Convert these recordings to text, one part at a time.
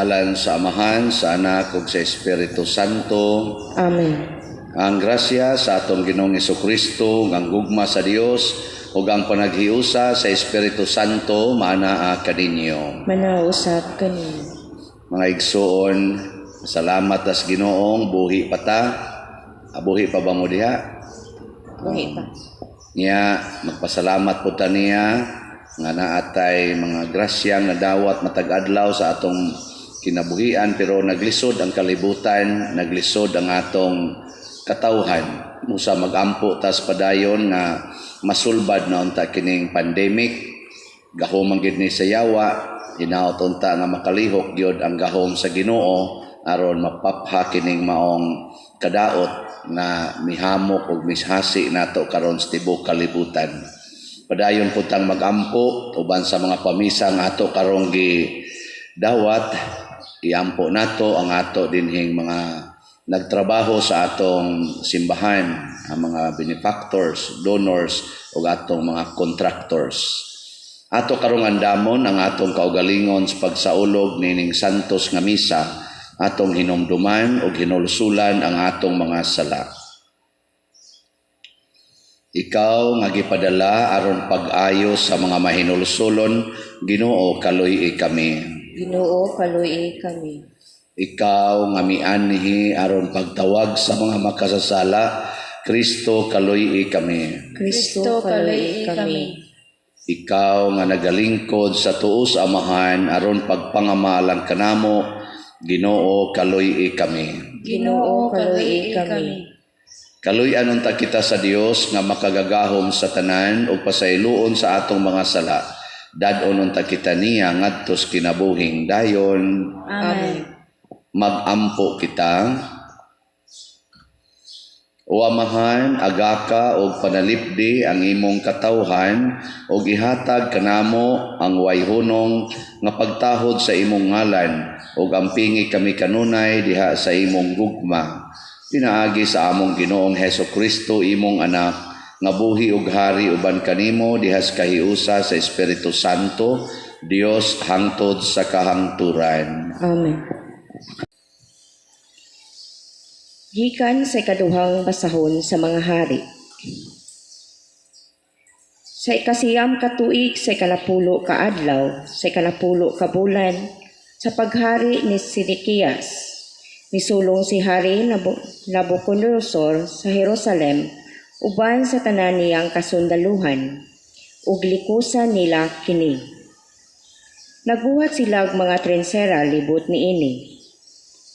Ngalan sa Amahan, sa Anak ug sa Espiritu Santo. Amen. Ang grasya sa atong Ginoong Hesukristo, ang gugma sa Dios ug ang panaghiusa sa Espiritu Santo maanaa kaninyo. Manaa usab kaninyo. Mga igsuon, salamat tas Ginoong buhi pa ta. Ah, buhi pa ba mo diha? Buhi pa. Nya magpasalamat po ta niya nga naatay mga grasyang nadawat matag adlaw sa atong kinabuhian, pero naglisod ang kalibutan, naglisod ang atong katawhan. Musa magampo tas padayon nga masulbad na unta kining pandemic. Gahom ang gid ni sa yawa, hinaot unta nga makalihok gyud ang gahom sa Ginoo aron mapapha kining maong kadaot na mihamok ug mishasi nato karon sa tibuok kalibutan. Padayon pud tang magampo uban sa mga pamisa nga ato karong gi dawat. Iampo nato ang ato dinhing mga nagtrabaho sa atong simbahan, ang mga benefactors, donors ug atong mga contractors. Ato karong andamon ang atong kaugalingon sa pagsaulog nining santos nga misa, atong hinumduman ug hinulsulan ang atong mga sala. Ikaw nga gipadala aron pag-ayo sa mga mahinulsulon, Ginoo, kaluy-i kami. Ginoo, kaluy-i kami. Ikaw nga mianhi aron pagtawag sa mga makasasala, Kristo, kaluy-i kami. Kristo, kaluy-i kami. Ikaw nga nagalingkod sa tuo sa Amahan aron pagpangamalang kanamo, Ginoo, kaluy-i kami. Ginoo, kaluy-i kami. Kaluy-an unta kita sa Dios nga makagagahom sa tanan ug pasayloon sa atong mga sala. Dad-on unta kita niya ngadto sa kinabuhing dayon. Amen. Magampo kita. O Amahan, agaka og panalipdi ang imong katawhan ug ihatag kanamo ang way hunong nga pagtahod sa imong ngalan ug ampingi kami kanunay diha sa imong gugma. Pinaagi sa among Ginoong Heso Kristo, imong anak, nga buhi ug hari uban kanimo diha sa kahiusa sa Espiritu Santo, Dios hangtod sa kahangturan. Amen. Gikan sa ikaduhang basahon sa mga hari. Sa 9 ka tuig, sa 10 ka adlaw, sa 10 ka bulan, sa paghari ni Sedekias, misulong si Hari Nabucodonosor sa Jerusalem uban sa tanan niyang kasundaluhan, ug likusan nila kini. Nagbuhat sila og mga trinsera libot niini.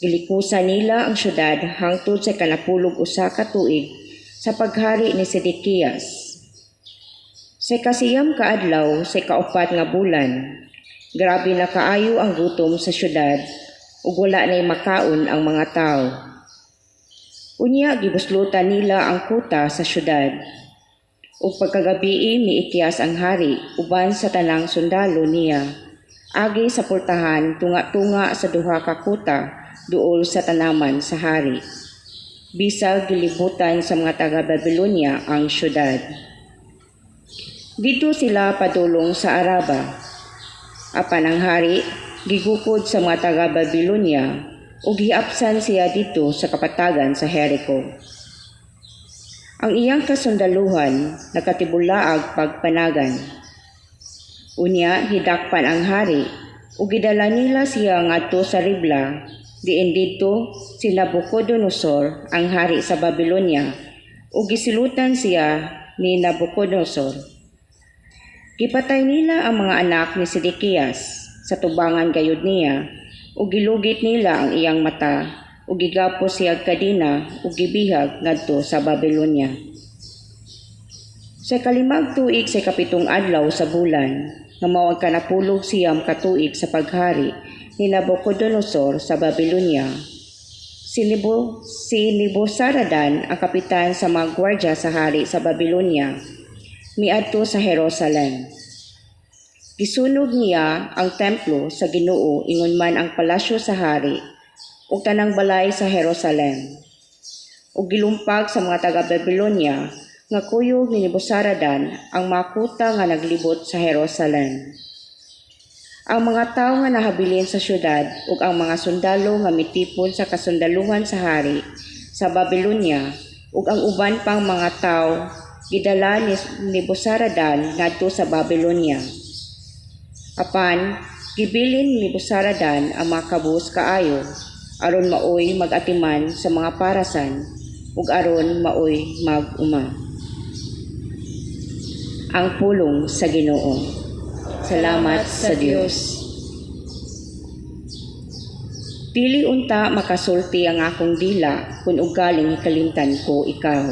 Gilikusan nila ang syudad hangtod sa 11 ka tuig sa paghari ni Sedekias. Sa 9 ka adlaw sa 4 nga bulan, grabe na kaayo ang gutom sa syudad ug wala nay makaon ang mga tawo. Unya gibuslutan nila ang kuta sa syudad. Ug pagkagabii miikyas ang hari uban sa tanang sundalo niya. Agi sa pultahan tunga-tunga sa duha ka kuta duol sa tanaman sa hari. Bisag gilibutan sa mga taga Babylonia ang syudad. Didto sila padulong sa Araba. Apan ang hari gigukod sa mga taga Babylonia ug giapsan siya didto sa kapatagan sa Jericho. Ang iyang kasundaluhan nakatibulaag pagpanagan. Unya hidakpan ang hari ug gidala nila siya ngadto sa Ribla, diin didto si Nabucodonosor ang hari sa Babylonia, ug gisilutan siya ni Nabucodonosor. Gipatay nila ang mga anak ni Sedekias sa tubangan gayud niya, ug gilugit nila ang iyang mata, ug gigapos siya og kadena ug gibihag ngadto sa Babylonia. Sa 5 tuig sa 7 adlaw sa bulan, nga mao ang 19 ka tuig sa paghari ni Nabucodonosor sa Babylonia, si Nebuzaradan, ang kapitan sa mga gwardya sa hari sa Babylonia, miadto sa Jerusalem. Gisunog niya ang templo sa Ginoo ingon man ang palasyo sa hari ug tanang balay sa Jerusalem. Ug gilumpag sa mga taga Babylonia nga kuyog ni Nebuzaradan ang mga kuta nga naglibot sa Jerusalem. Ang mga tawo nga nahabilin sa syudad ug ang mga sundalo nga mitipon sa kasundaluhan sa hari sa Babylonia ug ang uban pang mga tawo gidala ni Nebuzaradan ngadto sa Babylonia. Apan gibilin ni Nebuzaradan ang mga kabus kaayo aron maoy mag-atiman sa mga parasan ug aron maoy mag-uma. Ang pulong sa Ginoo. Salamat sa Dios. Dili unta makasulti ang akong dila kung ugaling hikalimtan ko ikaw.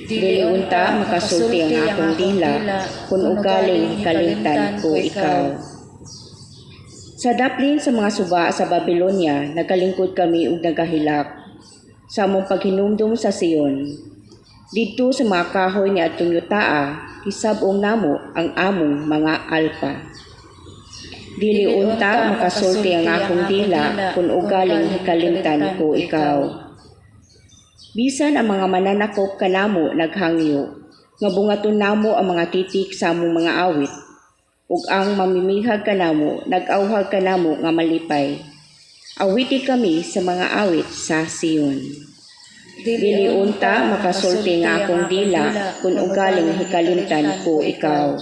Dili unta makasulti ang akong dila kung ugaling hikalimtan ko ikaw. Sa daplin sa mga suba sa Babylonia, nagalingkod kami ug nagahilak sa among paghinumdum sa Sion. Didto sa mga kahoy ni atong yutaa, gisab-ong namo ang among mga alpa. Dili unta makasulti ang akong dila kung ugaling hikalimtan ko ikaw. Bisan ang mga mananakop kanamo naghangyo, nga bungaton namo ang mga titik sa among mga awit, ug ang mamimihag kanamo nag-awhag kanamo nga malipay. Awiti kami sa mga awit sa Sion. Dili unta makasulti ang akong dila kung ugaling hikalimtan ko ikaw.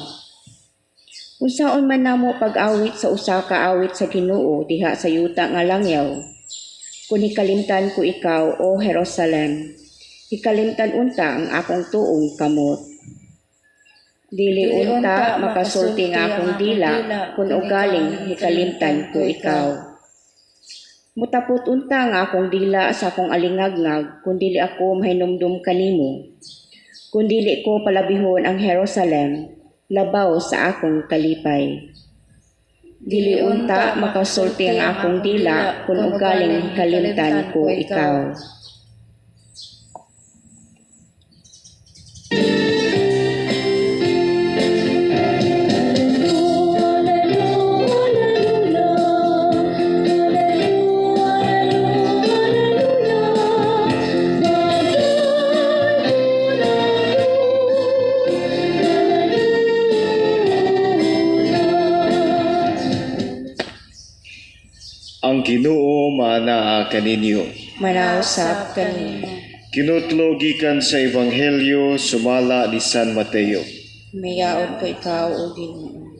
Unsaon man namo pag-awit sa usa ka awit sa Ginoo diha sa yuta nga langyaw, kung hikalimtan ko ikaw, O Jerusalem, hikalimtan unta ang akong tuong kamot. Dili unta makasulti ang akong dila kung ugaling hikalimtan ko ikaw. Mutapot unta ang akong dila sa akong alingagngag kung dili ako mahinumdum kanimo. Kung dili ko palabihon ang Jerusalem, labaw sa akong kalipay. Dili unta makasulti ang akong dila kung ugaling hikalimtan ko ikaw. Ang Ginoo maanaa kaninyo. Manausap kanimo. Kinutlo gikan sa Ebanghelyo sumala ni San Mateo. Mayaon ko ikaw, O Ginoo.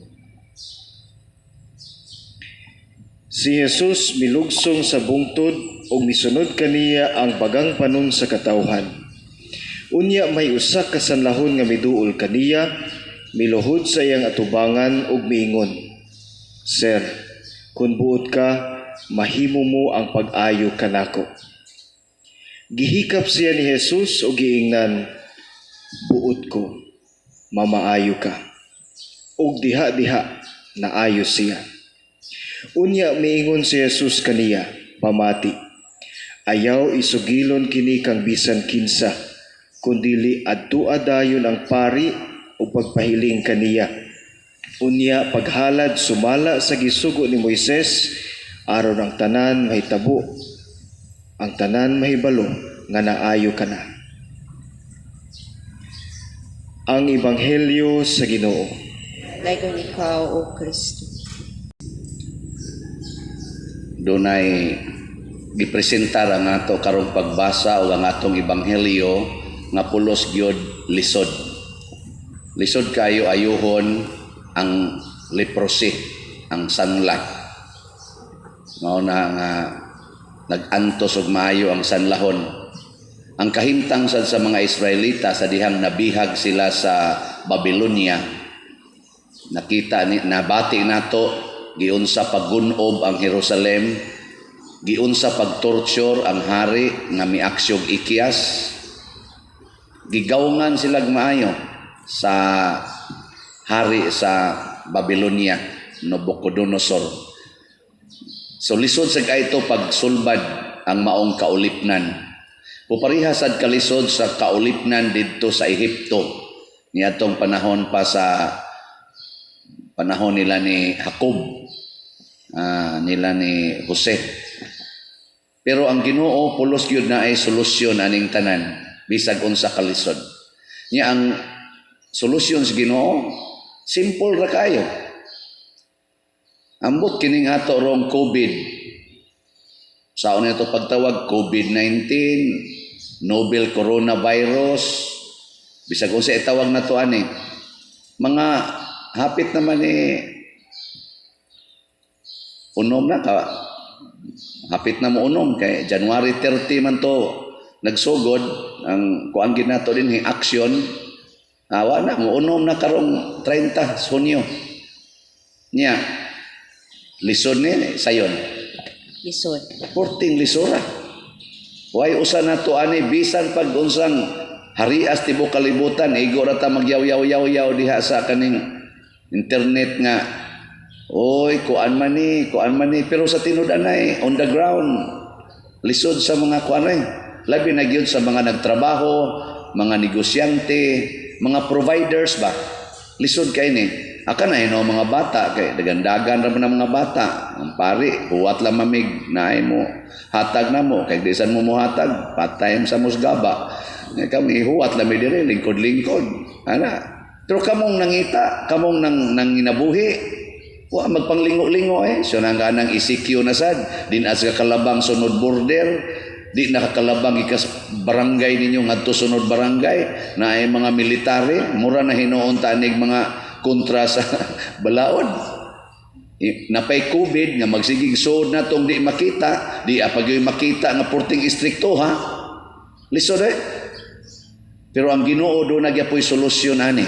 Si Jesus milugsong sa bungtod ug misunod kaniya ang bagang panon sa katawhan. Unya may usa ka sanlahon nga miduol kaniya, miluhod sa iyang atubangan ug miingon, "Sir, kun buot ka, mahimo mo ang pag-ayo kanako." Gihikap siya ni Jesus ug giingnan, "Buot ko, mamaayo ka." Ug diha-diha naayo siya. Unya miingon si Jesus kaniya, "Pamati, ayaw isugilon kini kang bisan kinsa, kundili adtua dayon ang pari ug pagpahiling kaniya. Unya paghalad sumala sa gisugo ni Moises, aron ang tanan mahitabo, ang tanan mahibalo nga naayo ka na." Ang Ebanghelyo sa Ginoo. Dayon ikaw, O Kristo. Dunay gipresentar ang ato karong pagbasa o ang atong ebanghelyo nga pulos gyud lisod. Lisod kayo ayuhon ang leprosy, ang sanla. Mao na nga nag-antos og maayo ang sanlahon. Ang kahimtang sad sa mga Israelita sa dihang nabihag sila sa Babylonia, nakita ni, nabati nato giunsa paggunob ang Jerusalem, giunsa pagtorture ang hari nga miaksyog Ikyas. Gigawngan sila maayo sa hari sa Babylonia, Nabucodonosor. So lisod sa kaito pagsulbad ang maong kaulipnan. Pupariha sad kalisod sa kaulipnan didto sa Ehipto niadtong panahon pa, sa panahon nila ni Jacob, nila ni Jose. Pero ang Ginoo pulos gyud na ay solusyon aning tanan bisag unsa kalisod. Nya ang solusyon sa Ginoo simple ra kayo. Ambot kining ato rong COVID. Sa ito pagtawag COVID-19, Novel Coronavirus, bisag unsa itawag na to ani. Mga hapit naman ni unom na ka, hapit na mo unom kay January 30 man to nagsugod ang kuan ginato din action. Awa na mo unom na karong 30 Hunyo niya. Lisod ni sayon? Lisod. Porting lisora. Way usa na to ani, bisan pag unsang harias tibuok kalibutan, igo ra ta magyaw-yaw-yaw-yaw diha sa kaning internet nga, "Oy, kuan man ni, kuan man ni," pero sa tinud anay on the ground, lisod sa mga kuan ay. Labi na gyud sa mga nagtrabaho, mga negosyante, mga providers ba. Lisod kay ni. Aka na no mga bata kay dagandagan ra man ang mga bata. Ang pari, huwat lang mamig naay mo hatag na mo kay bisan mo mohatag, patay sa musgaba. Nga kami huwat lang mi diri, lingkod-lingkod. Ana. Pero kamong nangita, kamong nang nanginabuhi, wa magpanglingo-lingo eh. So nang ganang ECQ na sad, din as kakalabang sunod border, di nakakalabang ikas barangay ninyo ngadto sunod barangay, na ay mga military, mura na hinuon tanig mga kontra sa balaod. Napay COVID nga magsigig sud na tong di makita, di apag makita nga porting istrikto ha. Lisod eh. Pero ang Ginoo do nagyapoy solusyon ani.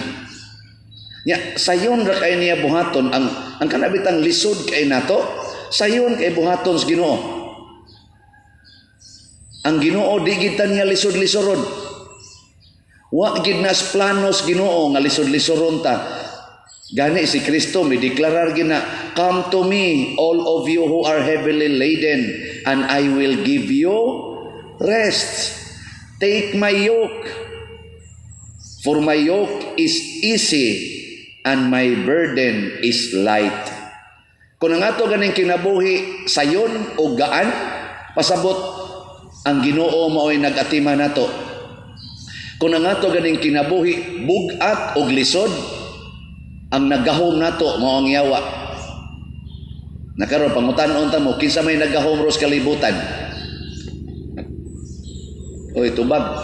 Nya sayon ra kay niya buhaton ang kanabitang lisod kay nato, sayon kay buhaton sa Ginoo. Ang Ginoo di gid ta niya lisod-lisoron. Wa gid nas planos Ginoo nga lisod-lisoron ta. Gani si Kristo mi deklarar gina, "Come to me, all of you who are heavily laden, and I will give you rest. Take my yoke, for my yoke is easy and my burden is light." Kung ang ato ganing kinabuhi sayon o gaan, pasabot ang Ginoo mao'y nag-atima nato. Kung ang ato ganing kinabuhi bug-at og lisod, ang naggahom nato mao ang yawa. Nakaron pangutan-on ta mo, kinsa may naggahom ros kalibutan? Oy, tubag.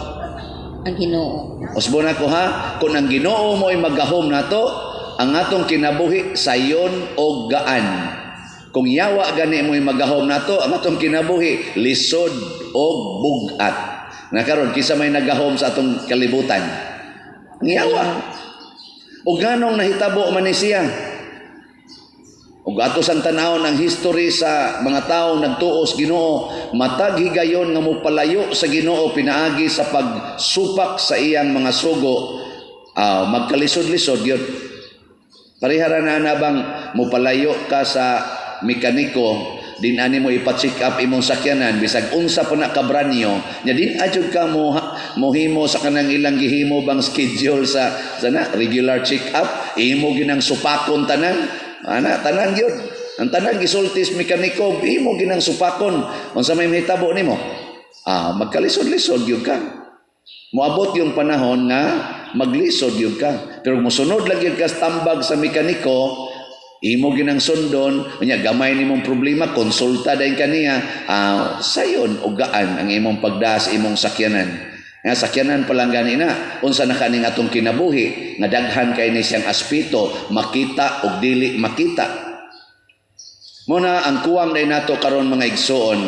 Ang Ginoo. Usbon ako ha, kung ang Ginoo mo'y maggahom nato, ang atong kinabuhi sayon o gaan. Kung yawa gani mo'y maggahom nato, ang atong kinabuhi lisod o bug-at. Nakaron kinsa may naggahom sa atong kalibutan? Ang yawa. O ganong nahitabo man ni siya? Ug ato sang tan-awon ang history sa mga tawo nagtuos Ginoo, matag higayon nga mopalayo sa Ginoo pinaagi sa pagsupak sa iyang mga sugo, magkalisod-lisod gyud. Parehara na na bang mopalayo ka sa mekaniko, din ani mo ipa-check up imong sakyanan, bisag unsa pa na ka branyo nya, din adjud ka mo mohimo sa kanang ilang gihimo bang schedule sa na regular check up, imo ginang supakon tanan ana, tanan gyud, ang tanan gisultis mekaniko, imo ginang supakon. Unsa may mahitabo nimo? Magkalisod-lisod gyud ka. Moabot yung panahon nga maglisod gyud ka, pero mosunod lang gyud ka sa tambag sa mekaniko, imo ginang sundon, unya gamay nimong problema, konsulta dayon kaniya, sayon o gaan ang imong pagdas imong sakyanan. Nga sakyanan pa lang gani na, unsa na kaning atong kinabuhi nga daghan kay ni siyang aspeto, makita og dili makita. Muna ang kuwang day nato karon, mga igsoon,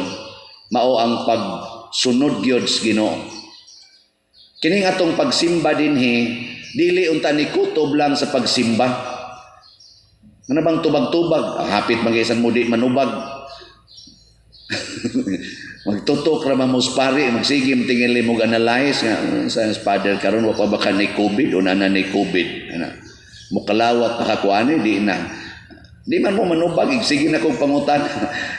mao ang pagsunod gyud sa Ginoo. Kining atong pagsimba dinhi, dili unta ni kutob lang sa pagsimba. Ano bang tubag-tubag? Ang hapit magisan mo di manubag. Magtutok ra man mo sa pari, magsige tingin mo analyze nga sa father karon wa pa ba ka ni COVID o na ni COVID. Ana. Mukalawat pa ka kuani di na. Di man mo manubag, sige na kong pangutan.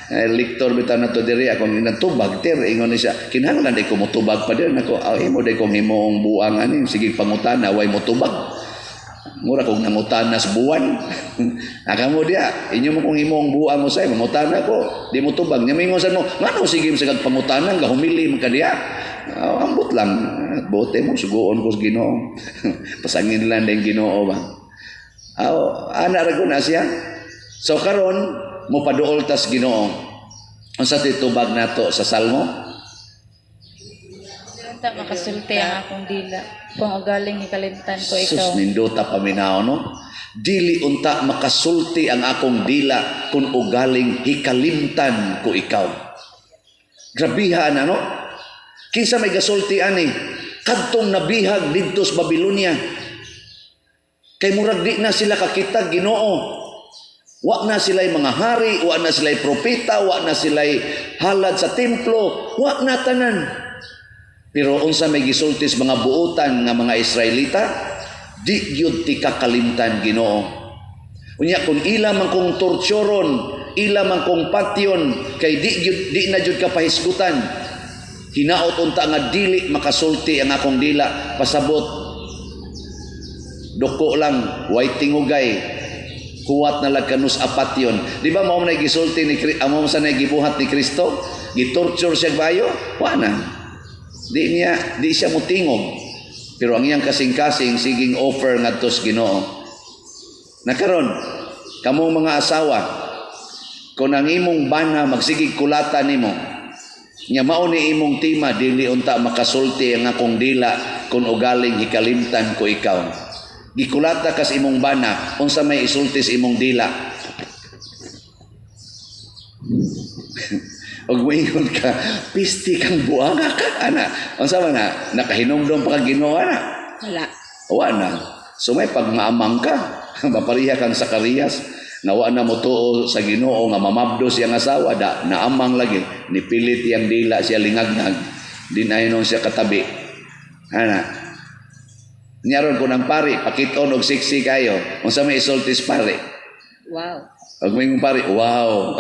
Eh, lektor bitaw na to diri akong inatubag ter ingon ni siya. Kinahanglan di ko motubag pa dir nako. Aw imo di kong himoong buang ani, sige pangutan way motubag. Mura kong nangutana sa buwan. Aka mo diya, inyo mo kong himoong buang mo say, mangutana ko, di mo tubag. Nya mingon mo, ngano sige mo sa kagpangutana, gahumili man ka diya. Ambot lang, bote mo, suguon ko sa Ginoo. Pasangin lang din Ginoo ba. Aw, ana ra ko na siya. So karon Mopaduol tas Ginoo. Unsa titubag nato sa Salmo? Unta makasulti ang akong dila kung ugaling hikalimtan ko ikaw. Sus, nindota paminaw, no? Dili unta makasulti ang akong dila kung ugaling hikalimtan ko ikaw. Grabihan, ano? Kinsa may gasulti ani? Kadtong nabihag didto sa Babylonia. Kay murag di na sila kakita Ginoo. Wa na sila'y mga hari, wa na sila'y propeta, wa na sila'y halad sa templo, wa na tanan. Pero unsa may gisulti sa mga buotan nga mga Israelita? Di gyud ti kakalimtan, Ginoo. Unya kung ila man kong torturon, ila man kong patyon, kay di gyud, di na gyud ka pahisgutan. Hinaot unta nga dili makasulti ang akong dila, pasabot duko lang, way tingugay, huwat na lag kanus apatyon. Di ba mao man gisulti ni amo sa nay gibuhat ni Kristo? Gitorture siya bayo? Wa na. Di niya, di siya mutingog. Pero ang iyang kasing-kasing siging offer ngadto sa Ginoo. Nakaron, kamong mga asawa, kung ang imong bana magsigig kulata nimo, nya mao ni imong tema, "Dili unta makasulti ang akong dila kung ugaling hikalimtan ko ikaw." Gikulata kas imong bana, unsa may isulti sa imong dila? Og moingon ka, "Pisti kang buanga ka," ana. Unsa man na? Nakahinumdom pa ka Ginoo ana? Wala. Wa na. So may pagmaamang ka, mapariha kang Sakarias, na wa na mo tuo sa Ginoo nga mamabdo siyang asawa, da naamang lagi, nipilit iyang dila siya lingagnag, di na hinon siya katabi. Ana. Nyaron ko ng pari, pakiton og sexy kayo. Unsa may isulti sa pari? Wow. Pag may pari, wow.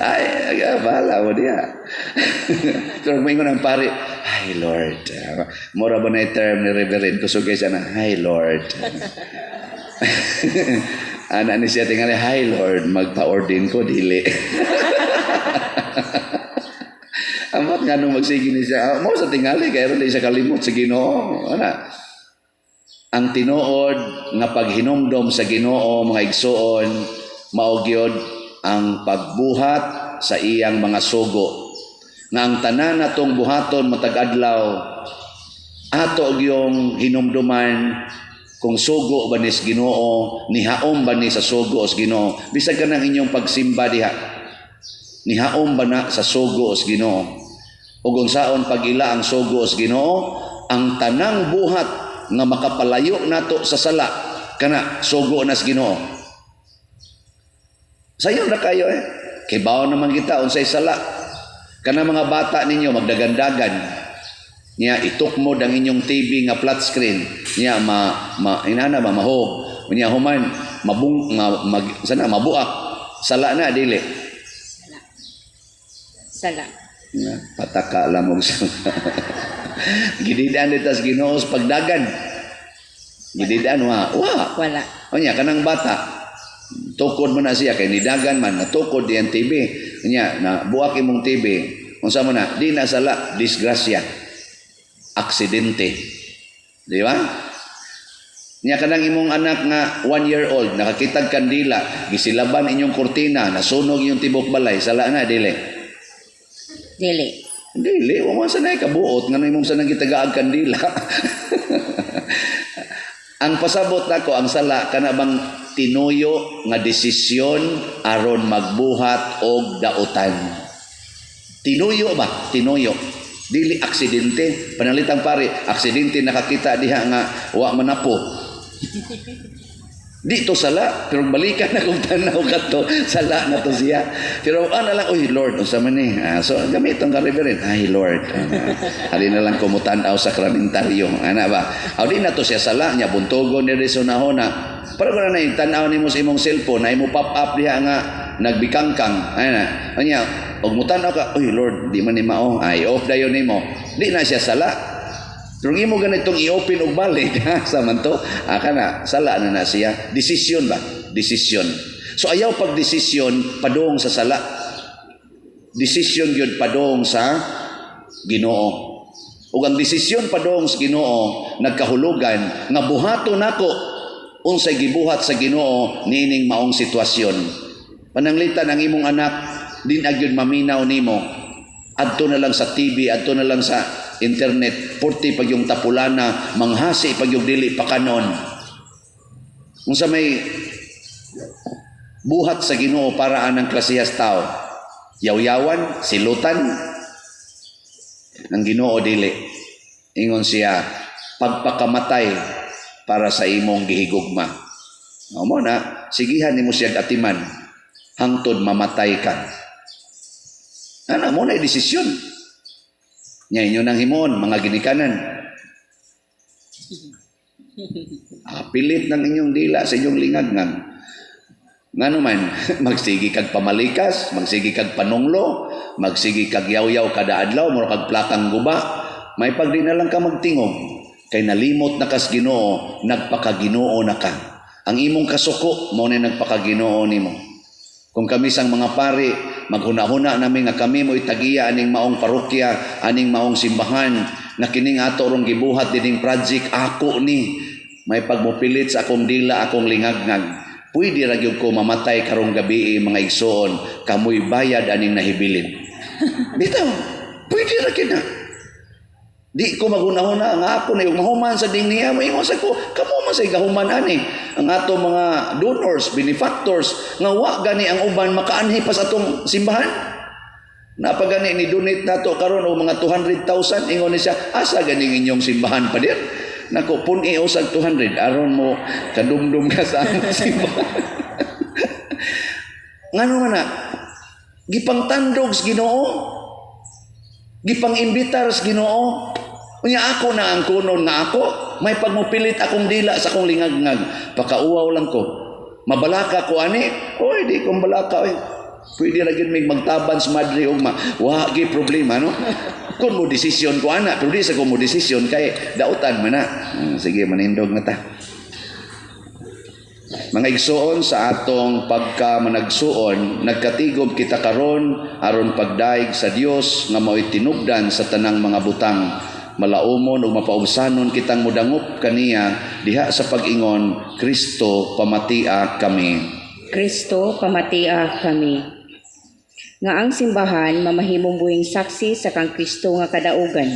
Ay, ay, bahala mo diya. Pero may ng pari, "Hi Lord." Mura ba na yung term ni Reverend? Kusugay siya na, "Hi Lord." Ana ni siya tingali, "Hi Lord, magpa-ordain ko, dili." Amot nga nung magsige ni siya, mo sa tingali, kaya rin siya kalimot sa Ginoo. Ana. Ang tinuod nga paghinumdom sa Ginoo, mga igsuon, mao gyud ang pagbuhat sa iyang mga sugo. Nga ang tanan natong buhaton matag adlaw, ato gyung hinumduman kung sugo ba ni sa Ginoo, nihaom ba ni sa sugo sa Ginoo. Bisag kanang inyong pagsimba diha, nihaom ba na sa sugo sa Ginoo? Ug unsaon pag-ila ang sugo sa Ginoo? Ang tanang buhat nga makapalayo nato sa sala, kana sugo na sa Ginoo. Sayo na kayo eh. Kay bawo naman kita unsay sala. Kana mga bata ninyo magdagandagan. Nya itukmod ang inyong TV nga flat screen. Nya ma, ma inana ba mahog. Nya human mabung ma, mag, sana mabuak. Sala na dili? Sala. Nya pataka lamog sa Gididaan dito sa Ginoo sa pagdagan. Gididaan wa. Wa. Wala. Unya kanang bata. Tukod man na siya kay nidagan man natukod diyan TV. Unya na buak imong TV. Unsa man na? Di na sala, disgrasya. Aksidente. Di ba? Nya kanang imong anak nga 1 year old nakakitag kandila, gisilaban inyong kurtina, nasunog inyong tibok balay, sala na dili? Dili. Dili, wa man sanay kabuot ngano imong sanang gitagaag kandila. Ang pasabot nako, ang sala kana bang tinuyo nga desisyon aron magbuhat og dautan. Tinuyo ba? Tinuyo. Dili aksidente. Panalitang pare, aksidente nakakita diha nga wa manapo. Di to sala, pero balikan na kung tanaw ka to, sala na to siya. Pero ana lang, "Uy Lord, unsa man ni?" So gamiton ka Reverend, "Ay Lord, ali na lang kumutan-aw sakramentaryo." Ana ba? Aw di na to siya sala nya buntogon ni sa nahona. Pero kung na tan-aw nimo sa imong cellphone, na imo pop up diha nga nagbikangkang, ana. Unya, og mutan-aw ka, "Uy Lord, di man ni mao." Ay off dayon nimo. Di na siya sala. Pero imo ganitong i-open og balik, ha, sa man to, kana, sala na na siya. Desisyon ba? Desisyon. So ayaw pag desisyon padung sa sala. Desisyon gyud padung sa Ginoo. Ug ang desisyon padung sa Ginoo nagkahulugan nga buhaton nako Unsay gibuhat sa Ginoo niining maong sitwasyon. Pananglitan ang imong anak di na gyud maminaw nimo. Adto na lang sa TV, adto na lang sa internet, purti pag yung tapulana, manghasi pag yung dili pakanon. Unsa may buhat sa Ginoo para anang klasehas tao? Yaw-yawan, silutan, ang Ginoo dili. Ingon siya, pagpakamatay para sa imong gihigugma. Mao na, sigihan nimo siya atiman hangtod mamatay ka. Ana mo na desisyon. Nya inyo nang himuon mga ginikanan. Pilit ng inyong dila sa inyong lingag-ngag. Ngano man, magsigi kag pamalikas, magsigi kag panunglo, magsigi kag yaw-yaw kada adlaw, mura kag plakang guba, may pagdi na lang ka magtingog. Kay nalimot na kas Ginoo, nagpakaginoo na ka. Ang imong kasuko, mao na nagpakaginoo nimo. Kung kami sang mga pari, maghuna-huna namin nga kami mo itagiya aning maong parokya, aning maong simbahan, nga kining ato rong gibuhat dining project, ako ni. May pagmupilit sa akong dila, akong lingagngag. Pwede ra gyud ko mamatay karong gabi, mga igsoon, kamoy bayad aning nahibilin. Bitaw, pwede ra gyud na. Di ko maghuna-huna nga ako na yung mahuman sa ding niya, moingon sa ko, kamo man sa gahuman ani. Ang ato mga donors, benefactors, nga wa gani ang uban makaanhi pa sa atong simbahan. Napagani ni donate nato karon og mga 200,000, ingon ni siya, asa gani inyong simbahan pa dir? Nako, pun-i usag 200 aron mo kadumdum ka sa among simbahan. Ngano man na gipangtandog sa Ginoo, gipang-imbitar sa Ginoo. Unya ako na ang kunon nga ako, may pagmupilit akong dila sa akong lingagngag. Pakauwaw lang ko. Mabalaka ko ani, oy di ko balaka oy. Pwede ra gyud mig magtaban sa madre ugma. Wa gi problema, no? Kung mo desisyon ko ana, pero di sa ko mo desisyon kay dautan man na. Sige, manindog na ta. Mga igsoon, sa atong pagka managsuon, nagkatigob kita karon aron pagdaig sa Dios nga mao'y tinubdan sa tanang mga butang. Malaumon ug mapaubsanon kitang mudangop kaniya diha sa pag-ingon, "Kristo, pamatia kami." Kristo, pamatia kami. Nga ang simbahan mamahimong buhing saksi sa kang Kristo nga kadaugan.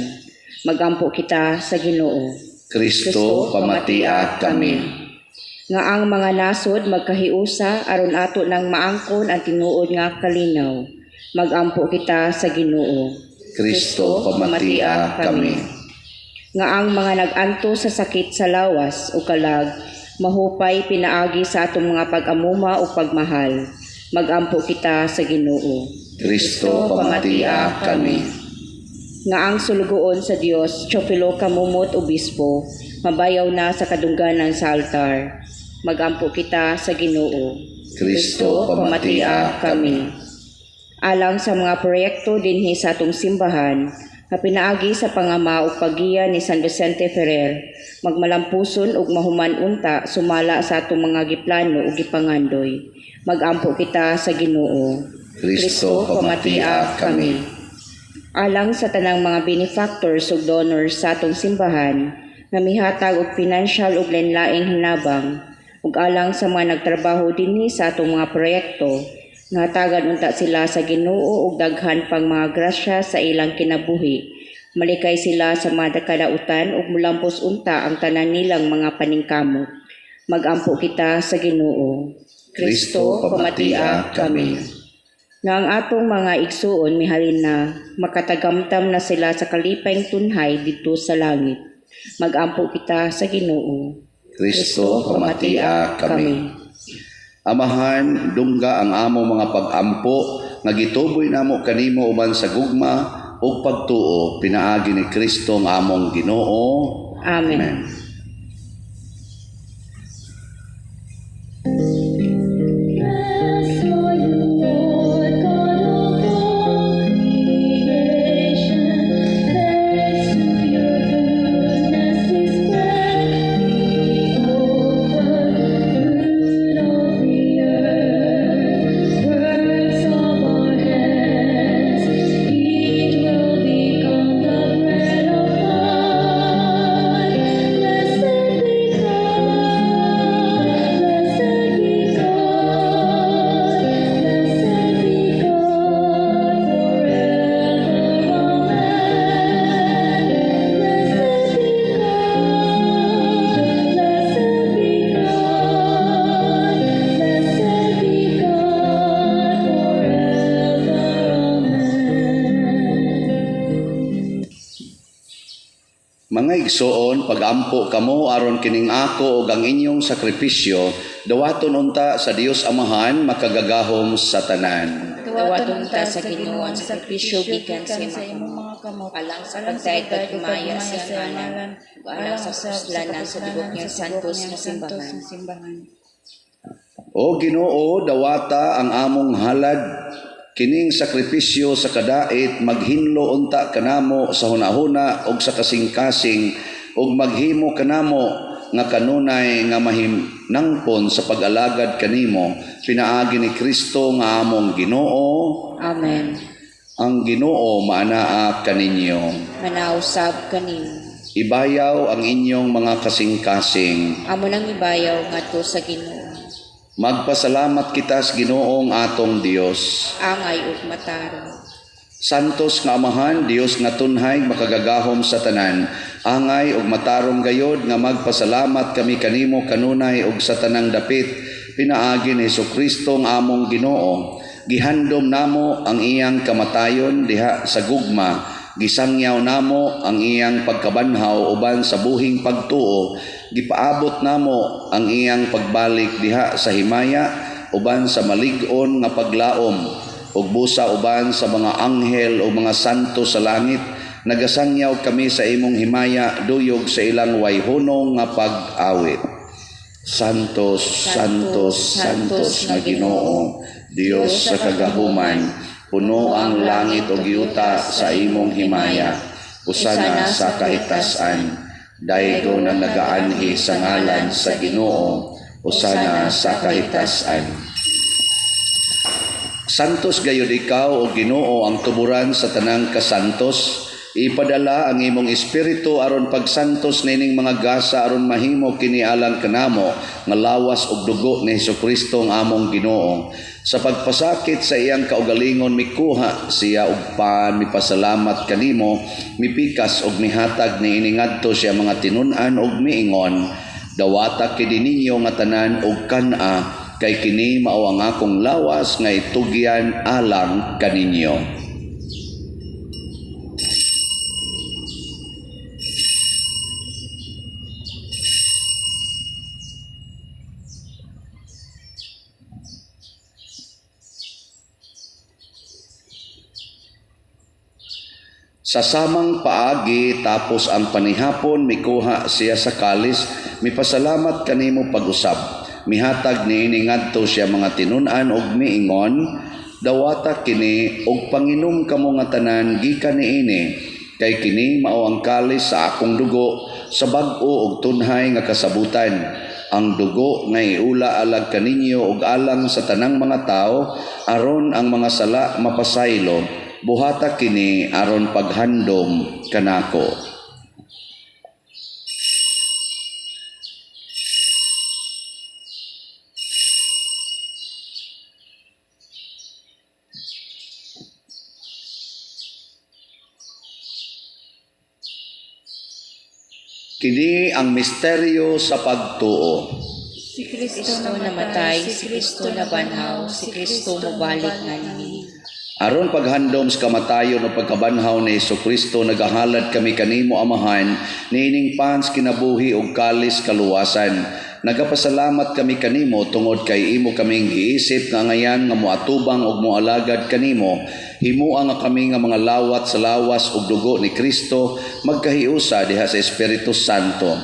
Magampo kita sa Ginoo. Kristo, pamatia kami. Nga ang mga nasod magkahiusa aron ato nang maangkon ang tinuod nga kalinaw. Magampo kita sa Ginoo. Kristo, pamatia kami. Nga ang mga nag-anto sa sakit sa lawas o kalag mahupay pinaagi sa atong mga pag-amuma o pagmahal. Magampo kita sa Ginoo. Kristo, pamatia kami. Nga ang sulugoon sa Dios, Teofilo Camomot, Obispo, mabayaw na sa kadungganan sa altar. Magampo kita sa Ginoo. Kristo, pamatia kami. Alang sa mga proyekto dinhi sa atong simbahan, nga pinaagi sa pangama ug paggiya ni San Vicente Ferrer, magmalampuson ug mahuman unta sumala sa atong mga giplano ug gipangandoy. Magampo kita sa Ginoo. Kristo, pamatia kami. Alang sa tanang mga benefactors ug donors sa atong simbahan nga mihatag og financial ug lain-laing hinabang, ug alang sa mga nagtrabaho dinhi sa atong mga proyekto, nga hatagan unta sila sa Ginoo og daghan pang mga grasya sa ilang kinabuhi. Malikay sila sa mga kadautan ug mulampos unta ang tanan nilang mga paningkamot. Magampo kita sa Ginoo. Kristo, pamatia kami. Nga ang atong mga igsuon mihalin na, makatagamtam na sila sa kalipay tunhay didto sa langit. Magampo kita sa Ginoo. Kristo, pamatia kami. Amahan, dungga ang amo mga pag-ampo nga gituboy namo kanimo uban sa gugma ug pagtuo pinaagi ni Kristo ang among Ginoo. Amen. Amen. Blessed are you, Lord God of all creation. Thanks to your goodness we spread the offer, fruit of the earth, works of our hands. It will become the bread of life. Mga igsoon, pagampo kamo aron kining ako ug ang inyong sakripisyo dawaton unta sa Dios Amahan makagagahom sa tanan. Dawaton unta sa Ginoo ang sakripisyo gikan sa imong mga kamot, Alang sa pagdayeg ug himaya sa iyang ngalan, ug alang sa kapuslanan sa tibuok niyang santos nga simbahan. O Ginoo, dawata ang among halad kining sakripisyo sa kadait maghinlo unta kanamo sa hunahuna ug sa kasing-kasing ug maghimo kanamo nga kanunay nga mahinangpon sa pag-alagad kanimo pinaagi ni Kristo nga among Ginoo. Amen. Ang Ginoo maanaa kaninyo. Manausab kanimo. Ibayaw ang inyong mga kasing-kasing. Amo nang ibayaw ngadto sa Ginoo. Magpasalamat kita sa Ginoong atong Dios. Angay ug matarong. Santos nga Amahan, Dios nga tunhay makagagahom sa tanan, angay ug matarong gayod nga magpasalamat kami kanimo kanunay ug sa tanang dapit pinaagi ni Hesukristo nga among Ginoo. Gihandom namo ang iyang kamatayon diha sa gugma, gisangyaw namo ang iyang pagkabanhaw uban sa buhing pagtuo, gipaabot namo ang iyang pagbalik diha sa himaya uban sa malig-on nga paglaom ug busa uban sa mga anghel o mga santo sa langit nagasangyaw kami sa imong himaya duyog sa ilang wayhunong nga pag-awit. Santos, Santos, Santos nga Ginoo, Dios sa kagahuman, puno ang langit ug yuta sa imong himaya. Usana sa kahitasan, daygon ang nagaanhi sa ngalan sa Ginoo, usana sa kahitasan. Santos gayud ikaw o Ginoo ang tuburan sa tanang kasantos. Ipadala ang imong espiritu aron pagsantos nining mga gasa aron mahimo kini alang kanamo nga lawas ug dugo ni Hesukristo ang among Ginoo. Sa pagpasakit sa iyang kaugalingon mikuha siya og pan, mipasalamat kanimo, mipikas og mihatag niini ngadto siya mga tinun-an og miingon, dawata kini ninyo nga tanan og kan-a, kay kini mao ang akong lawas nga itugyan alang kaninyo. Sa samang paagi tapos ang panihapon mikuha siya sa kalis, mipasalamat kanimo pag-usab. Mihatag niini ngadto siya mga tinun-an og miingon, dawata kini og panginom kamo nga tanan gikan niini, kay kini mao ang kalis sa akong dugo sa bag-o og tunhay nga kasabutan. Ang dugo nga iula alag kaninyo og alang sa tanang mga tawo aron ang mga sala mapasaylo. Buhata kini aron paghandom kanako. Kini ang misteryo sa pagtuo. Si Kristo Kristo namatay, si Kristo nabanhaw, si Kristo mobalik nganhi. Aron paghandom sa kamatayon o pagkabanhaw ni Hesukristo, nagahalad kami kanimo Amahan, niining pans kinabuhi og kalis kaluwasan. Nagapasalamat kami kanimo tungod kay imo kaming giisip nga ngayan nga moatubang og moalagad kanimo. Himoa nga kami nga mga lawat sa lawas ug dugo ni Kristo magkahiusa diha sa Espiritu Santo.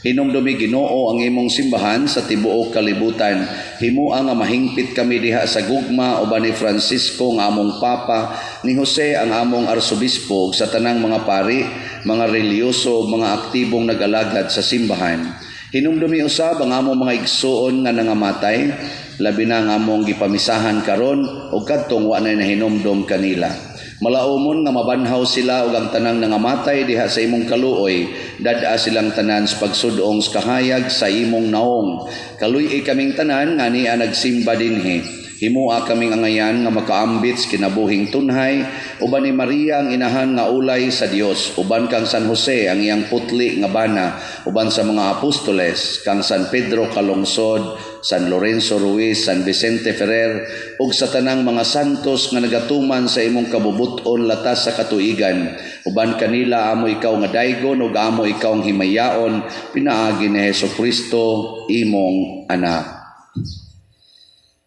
Hinumdumi Ginoo ang imong simbahan sa tibuok kalibutan. Himoa nga mahingpit kami diha sa gugma uban ni Francisco nga among Papa, ni Jose ang among Arsobispo ug sa tanang mga pari, mga relihiyoso ug mga aktibong nag-alagad sa simbahan. Hinumdumi usab ang among mga igsuon nga nangamatay, labi na ang among gipamisahan karon ug kadtong wa nay nahinumdom kanila. Malaumon nga mabanhaw sila ug ang tanang nangamatay diha sa imong kaluoy, dad-a silang tanan sa pagsudong sa kahayag sa imong naong. Kaluy-i kaming tanan nga nia nagsimba dinhi. Himoa kaming angayan nga makaambit sa kinabuhing tunhay uban ni Maria ang inahan nga ulay sa Dios, uban kang San Jose ang iyang putli nga bana, uban sa mga apostoles, kang San Pedro Calungsod, San Lorenzo Ruiz, San Vicente Ferrer, ug sa tanang mga santos nga nagatuman sa imong kabubut-on latas sa katuigan. Uban kanila amo ikaw nga daygon ug amo ikaw ang himayaon pinaagi ni Hesus Kristo imong anak.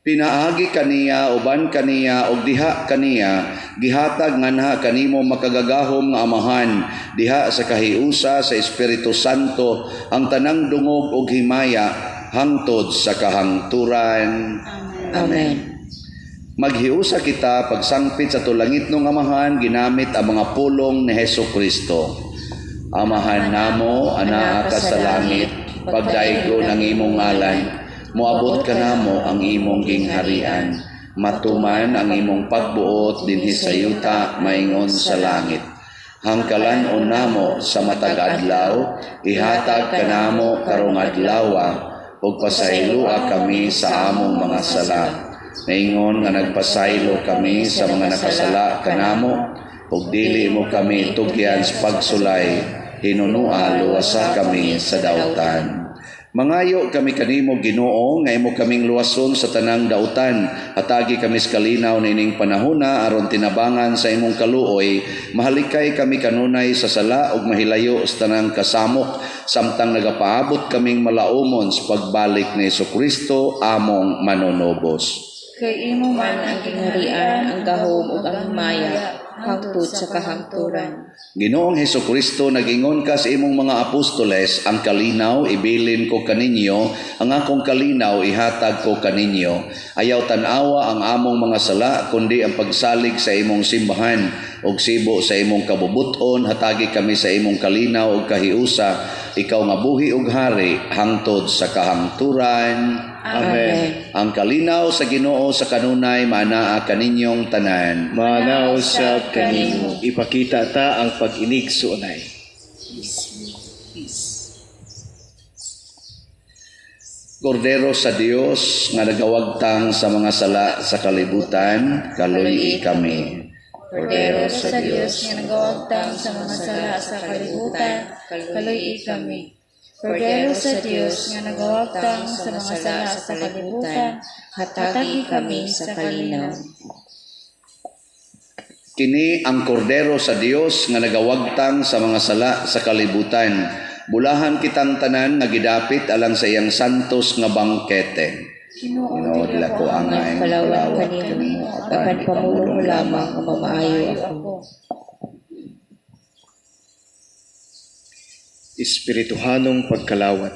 Pinaagi kaniya, uban kaniya, ug diha kaniya, gihatag nganha kanimo makagagahom nga Amahan, diha sa kahiusa sa Espiritu Santo, ang tanang dungog ug himaya hangtod sa kahangturan. Amen. Maghiusa kita pagsangpit sa tulangitnong Amahan ginamit ang mga pulong ni Heso Kristo. Amahan namo, anaa ka sa langit, pagdaygon ang imong ngalan, moabot kanamo ang imong gingharian, matuman ang imong pagbuot dinhi sa yuta maingon sa langit. Hangkalan-on namo sa matag adlaw, ihatag kanamo karong adlawa, ug pasayloa kami sa among mga sala. Naingon nga nagpasaylo kami sa mga nakasala kanamo, ug dili mo kami tugyan sa pagsulay, hinunua luwasa kami sa dautan. Mangayo kami kanimo Ginoo nga imo kaming luwason sa tanang dautan. Hatagi kami sa kalinaw niining panahona aron tinabangan sa imong kaluoy. Mahalikay kami kanunay sa sala ug mahilayo sa tanang kasamok samtang nagapaabot kaming malaumon sa pagbalik ni Hesukristo among manunubos. Kay imo man ang Gingharian, ang gahom ug ang himaya hangtod sa kahangturan. Ginoong Hesukristo, nag-ingon ka sa imong mga apostoles, ang kalinaw ibilin ko kaninyo, ang akong kalinaw ihatag ko kaninyo. Ayaw tan-awa ang among mga sala, kundi ang pagsalig sa imong simbahan ug sibo sa imong kabubuton, hatagi kami sa imong kalinaw ug kahiusa, ikaw nga buhi ug hari hangtod sa kahangturan. Amen. Ang kalinaw sa Ginoo sa kanunay maanaa kaninyong tanan. Maanaa usab kanimo. Ipakita ta ang pag-inig suunay. Peace. Kordero sa Dios nga nagawagtang sa mga sala sa kalibutan, kaluy kami. Kordero sa Dios nga nagawagtang sa mga sala sa kalibutan, kaluy kami. Kordero sa Dios nga nagawagtang sa mga sala sa kalibutan, hatagi kami sa kalinaw. Kini ang kordero sa Dios nga nagawagtang sa mga sala sa kalibutan. Bulahan kitang tanan nga gidapit alang sa iyang santos nga bangkete. Ginoo, Ginoo, dili dili ko ko angay Kalawat kalawat kanimo, kanimo, apan pamulong lamang nga mamaayo ako. Espirituhanong pagkalawat.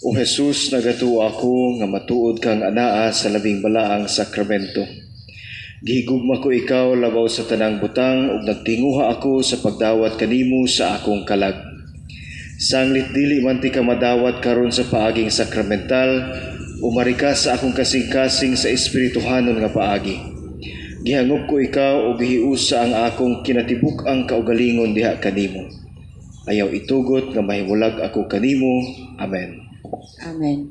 O Jesus, nagatuo ako nga matuod kang anaa sa labing balaang sakramento. Gihigugma ko ikaw labaw sa tanang butang ug nagtinguha ako sa pagdawat kanimo sa akong kalag. Sanglit dili man ti ka madawat karon sa paaging sakramental, umari ka sa akong kasing-kasing sa espirituhanon nga paagi. Gihangop ko ikaw ug gihiusa ang akong kinatibuk-ang kaugalingon diha kanimo. Ayaw itugot nga mahimulag ako kanimo. Amen. Amen.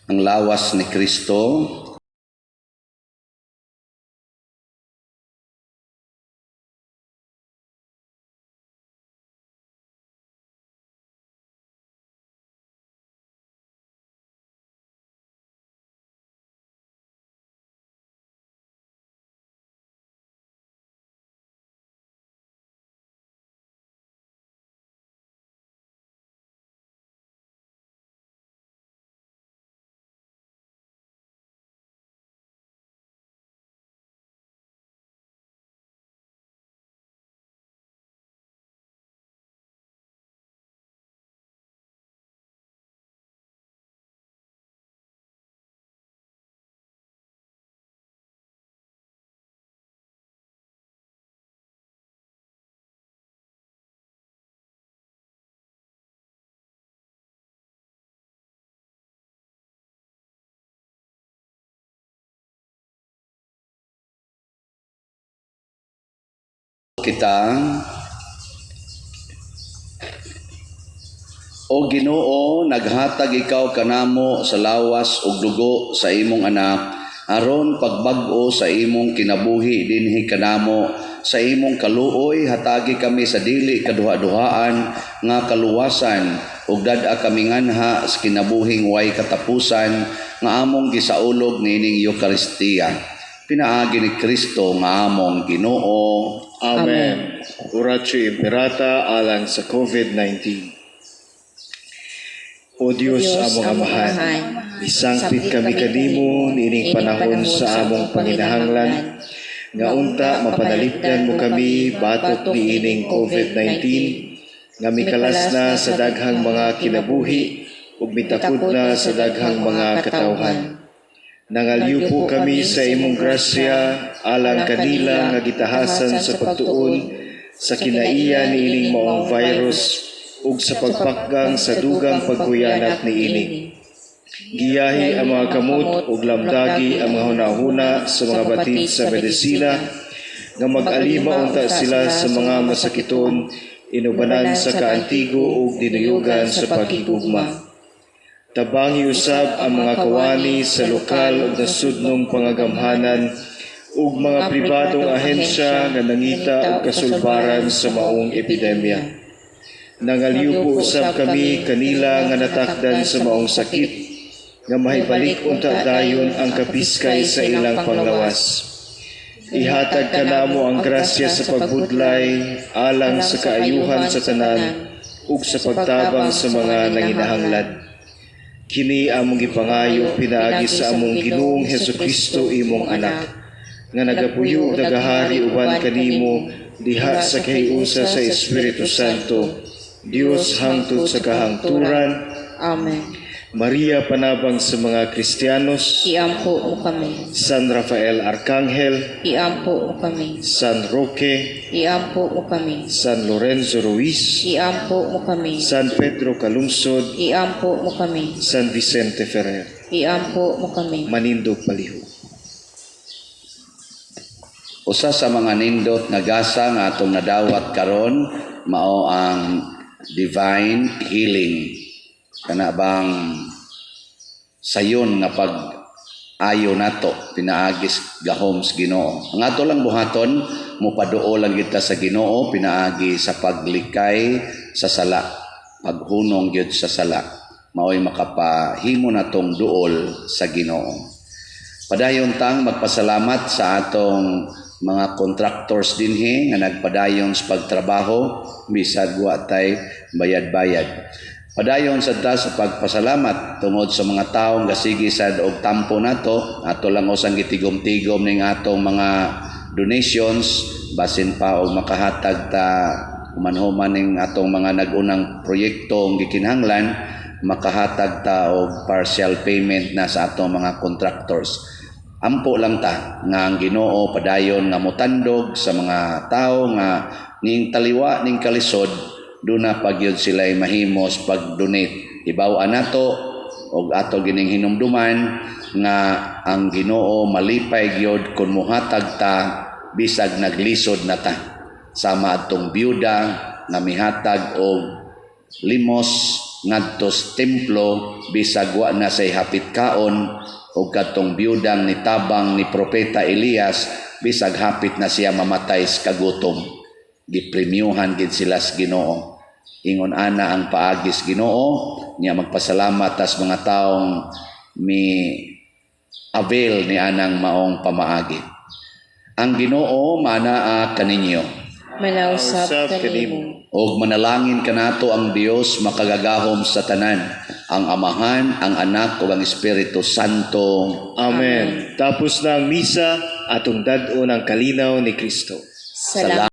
Ang lawas ni Kristo. Kita. O Ginoo, naghatag ikaw kanamo sa lawas ug dugo sa imong anak aron pagbag-o sa imong kinabuhi dinhi kanamo. Sa imong kaluoy, hatagi kami sa dili kaduha-duhaan nga kaluwasan ug dad-a kami nganha sa kinabuhing way katapusan nga among gisaulog niining Eukaristiya pinaagi ni Kristo nga among Ginoo. Amen. Oratio Imperata alang sa COVID-19. O Dios, among Amahan, isangpit kami kanimo niining panahon sa among panginahanglan, nga unta mapanalipdan mo kami batok niining COVID-19, nga mikalas na sa daghang mga kinabuhi ug mitakod na sa daghang mga katawhan. Nangalyupo kami sa imong grasya alang kanila nga gitahasan sa pagtuon sa kinaiya niining maong virus ug sa pagpakgang sa dugang pagkuyanat niini. Giyahi ang mga kamot ug lamdagi ang mga hunahuna sa mga batid sa medisina nga mag-alima unta sila sa mga masakiton, inubanan sa kaantigo ug dinuyugan sa paghigugma. Tabangi usab ang mga kawani sa lokal ug nasudnong pangagamhanan ug mga pribadong ahensya nga nangita og kasulbaran sa maong epidemya. Nangalyupo usab kami kanila nga natakdan sa maong sakit nga mahibalik unta dayon ang kapiskay sa ilang panglawas. Ihatag kanamo ang grasya sa pagbudlay alang sa kaayuhan sa tanan ug sa pagtabang sa mga nanginahanglan. Kini among gipangayo pinaagi sa among Ginoong Hesukristo, imong anak, nga nagapuyo ug nagahari uban kanimo diha sa kahiusa sa Espiritu Santo, Dios hangtod sa kahangturan. Amen. Maria, panabang sa mga Kristiyanos, Iampo mo kami. San Rafael Arcangel, Iampo mo kami. San Roque, Iampo mo kami. San Lorenzo Ruiz, Iampo mo kami. San Pedro Calungsod, Iampo mo kami. San Vicente Ferrer. Iampo mo kami. Manindog palihog. Usa sa mga nindot nga gasa nga atong nadawat karon mao ang divine healing. Kana bang sayon nga pag ayo nato pinaagi sa gahom sa Ginoo. Ang ato lang buhaton, mopaduol lang kita sa Ginoo pinaagi sa paglikay sa sala, paghunong gyud sa sala. Mao'y makapahimo natong duol sa Ginoo. Padayon tang magpasalamat sa atong mga contractors dinhi nga nagpadayon sa pagtrabaho bisag wa tay bayad-bayad. Padayon sad ta sa pagpasalamat tungod sa mga taong gasigi sad og tampo nato. Ato lang usang gitigom-tigom ning atong mga donations, basin pa og makahatag ta human-human ning atong mga nag-unang proyekto ang gikinahanglan, makahatag ta og partial payment na sa atong mga contractors. Ampo lang ta nga ang Ginoo padayon nga motandog sa mga tawo nga ning taliwa ning kalisod, duna pagyud sila mahimos pag-donate. Ibaw-an nato og ato gining hinumduman nga ang Ginoo malipay gyud kun mohatag ta bisag naglisod na ta. Sama adtong byuda nga mihatag og limos ngadto sa templo bisag wa na say hapit kaon, og kadtong byudang nitabang ni Propeta Elias bisag hapit na siya mamatay sa kagutom. Gipremyuhan gid sila sa Ginoo. Ingon ana ang paagi sa Ginoo niya. Magpasalamat tas mga taong mi avail ni anang maong pamaagi. Ang Ginoo manaa kaninyo. Manausap Usab kanimo. Og manalangin kanato ang Dios makagagahom sa tanan, ang Amahan, ang Anak ug ang Espiritu Santo. Amen. Tapos na ang misa, atong dad-on ang kalinaw ni Kristo. Salamat.